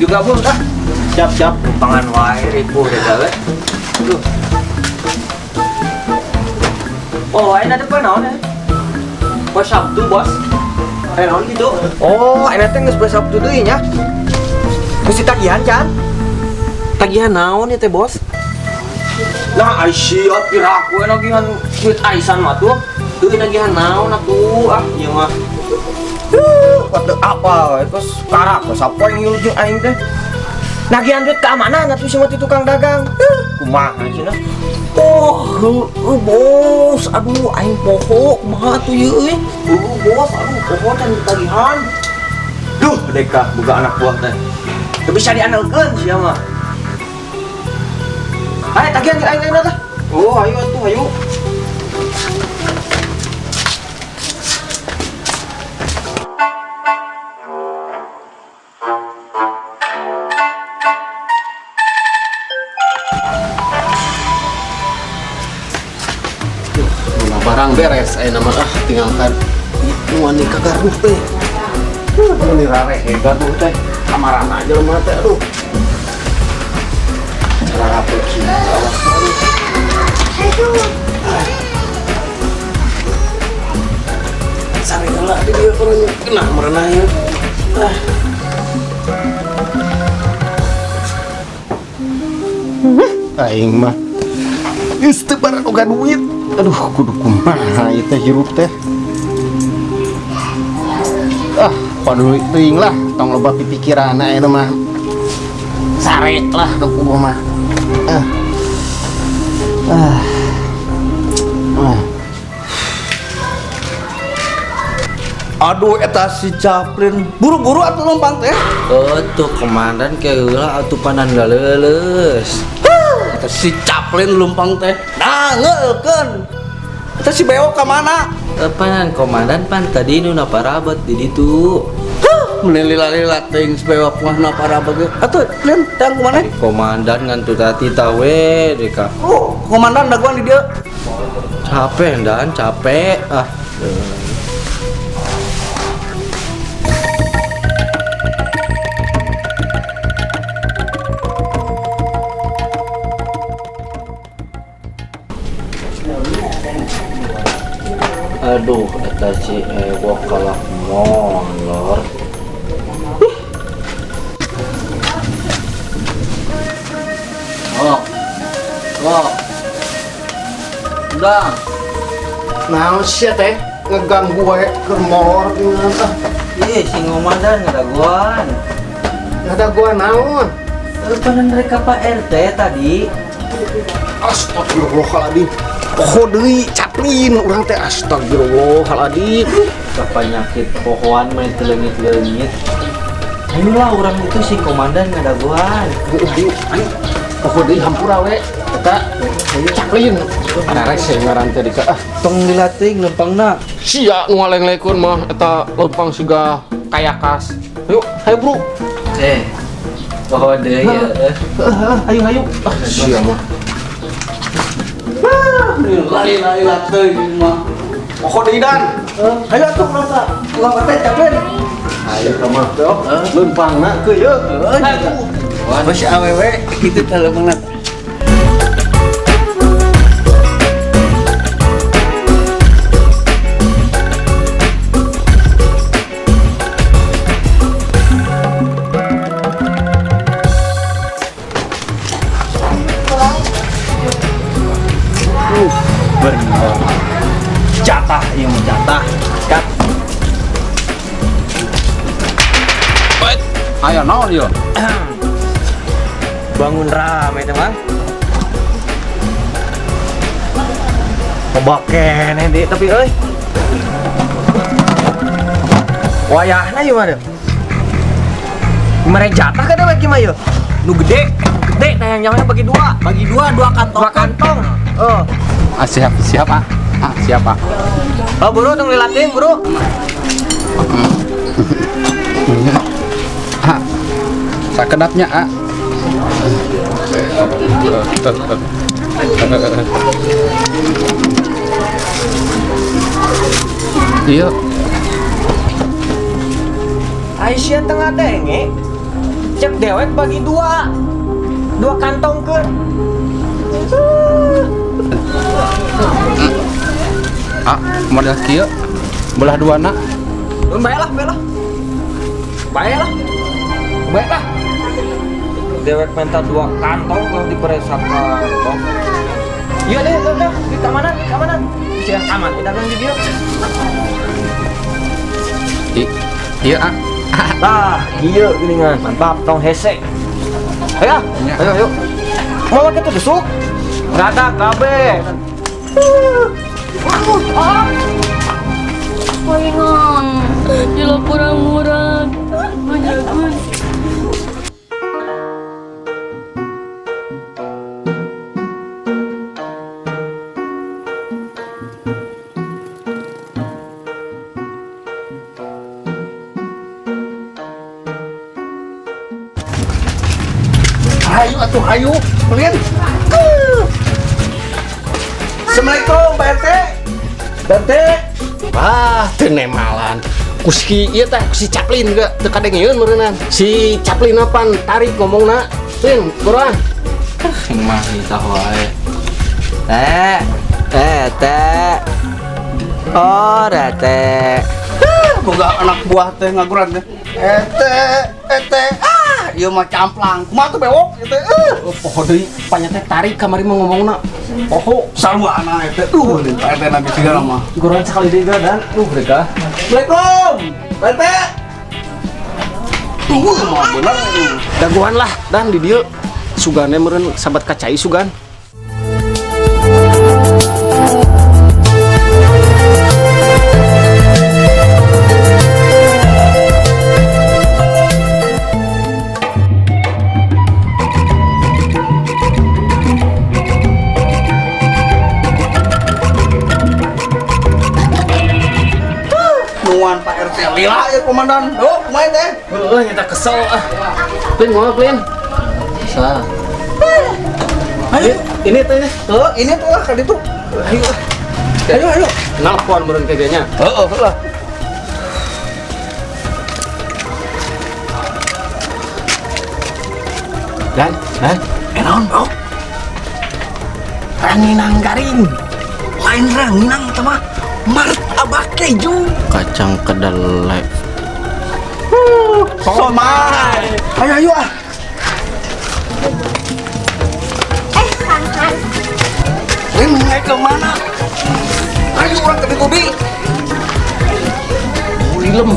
juga, Bul, dah. Siap, siap. Tumpangan wae ripuh deh gawe. Duh. Oh, ayeuna depan naon ya? Bos Sabtu, Bos. Aya naon gitu? Oh, ayeuna teh geus poe Sabtu deui nya. Geus ditagihan can? Tagihan naon ya teh, Bos? Nah, ai sia piraku we nagihan duit arisan mah tuh. Tuh nagihan naon atuh? Ah, ieu mah. Kata apa? Terus karak sapoe ngilu jeung aing teh. Nagihan duit keamanan atuh si mah ti tukang dagang. Kumaha cenah? Oh, heueuh bos. Aduh, aing poho kumaha atuh ieu euy. Heueuh bos, aduh poho teh tagihan. Duh, deka boga anak buah teh. Teu bisa diandalkeun sia mah. Ayo tagihan jeung aing ayeuna teh. Oh, ayo atuh, ayo. Mana barang beres aya nama ah tinggalkan itu wani ka gaduh teh. Meuni rarehe gaduh teh. Kamarana jelema teh aduh. Cara rapi kieu awas aduh. Sare heula di dieu urang kena merenah ieu. Ah. Aing mah geus teu baroga duit. Aduh, kudu kumaha ieu teh hirup teh. Ah, paduli teuing lah, tong loba pipikiran ayeuna mah. Sare lah nu kudu mah. Ah. Ah. Ah. Aduh, eta si Chaplin buru-buru atuh lempang teh. Oh tuh komandan ke heula atuh panan galeuleus. Eta si Chaplin lumpang teh. Nah, ngeukeun. Eta si Beo ka mana? Panan komandan pan tadi nu parabot di ditu. Huh, meuni lila-lila teuing si Beo mah na parabot ge. Atuh, Lin, tang kumaha? Komandan ngan tadi tawe deka. Oh, komandan daguan di dieu. Capek dan capek ah. Aduh, eta si ewok kalah molor. Oh. Oh. Udah. Naon sia teh ngeganggu wae keur molor tinggal tah. Ih, si ngomandan ngadaguan. Ngadaguan naon? Panan mereka Pak RT tadi. Astagfirullahaladzim. Poho deui Chaplin urang teh astagfirullahaladzim. Penyakit pohoan main telengit-lengit. Ayolah orang itu si komandan ngadaguan. Ayo, ayo. Poho deui hampura we eta Chaplin. Ada rese ngaran teh dika ah. Tong dilatih lempangna. Sia nu ngalenglekeun mah eta lempang siga kayakas. Ayo, ayo bro. Poho deui ya. Ayo, ayo. Ah, sia mah. Lila-lila teuing mah. Poho deui dan. Ayo atuh urang ka. Urang teh Chaplin. Ayo ka mah teh. Lempangna ke ieu. Bos awewe kitu teh lempangna. Bener. Jatah ieu mah jatah. Kat. Ayo naon ieu? Bangun rame teman. Loba keneh deui tapi euy. Wayahna ieu mah deh. Mere jatah ka dewek ieu mah ieu. Nu gede, gede tah yang bagi dua. Bagi dua, dua kantong. Dua kantong. Oh. Ah, siap, siap, ah. Ah, siap, ah. Oh, buru tong dilatih, buru. Ah. Sakedapnya, ah. Iya. Aisyah tengah denge. Cek dewek bagi dua. Dua kantong ke. Ah, model kieu belah dua na. Nun bae lah, bae lah. Bae lah. Bae lah. Dewek minta dua kantong kalau diberi satu kantong. Iya deh, udah, di keamanan, di keamanan. Bisa aman, kita kan di dia. Iya ah. Nah, iya geuningan, mantap tong hese. Ayo, ayo, ayo. Mau pakai tuh besuk? Nggak ada kabeh. Palingan dilaporan murah. Menjagun. Hayu atuh hayu, Plin. Assalamualaikum Pak RT. Pak RT. Wah, teu nemalan. Ku si ieu teh ku si Chaplin ge teu kadengeun meureunnan. Si Chaplin apaan tarik ngomongna. Plin, buruan. Sing mah nitah wae. Eh, eh, teh. Oh, teh. Boga anak buah teh ngaguran teh. Ete, ete, ah, ieu mah camplang. Kumaha tuh bewok ieu teh? Oh, poho deui panya teh tarik kamari mah ngomongna. Poho. Sarwana ete. Pak RT nabi segala mah. Guruan sekali deui dan mereka. Assalamualaikum. Pak RT. Tunggu mah bener itu. Daguan lah dan di dieu sugane meureun sabat kacai sugan. Nuan Pak RT lila ya komandan. Oh, kumaha teh? Heeh, nyata kesel ah. Plin, ngomong Plin. Sa. Ayo. Ini teh ini. Heeh, ini tuh lah kali itu. Ayo. Ayo, ayo. Nelpon meureun kayaknya. Heeh, lah. Dan, dan, Naon, Bro? ranginang garing. Lain ranginang teh mah martabak keju. Kacang kedelai. Somai. Ayo, ayo ah. Kankan. Ini naik ke mana? Ayo orang ke Bikubi. Ulilem.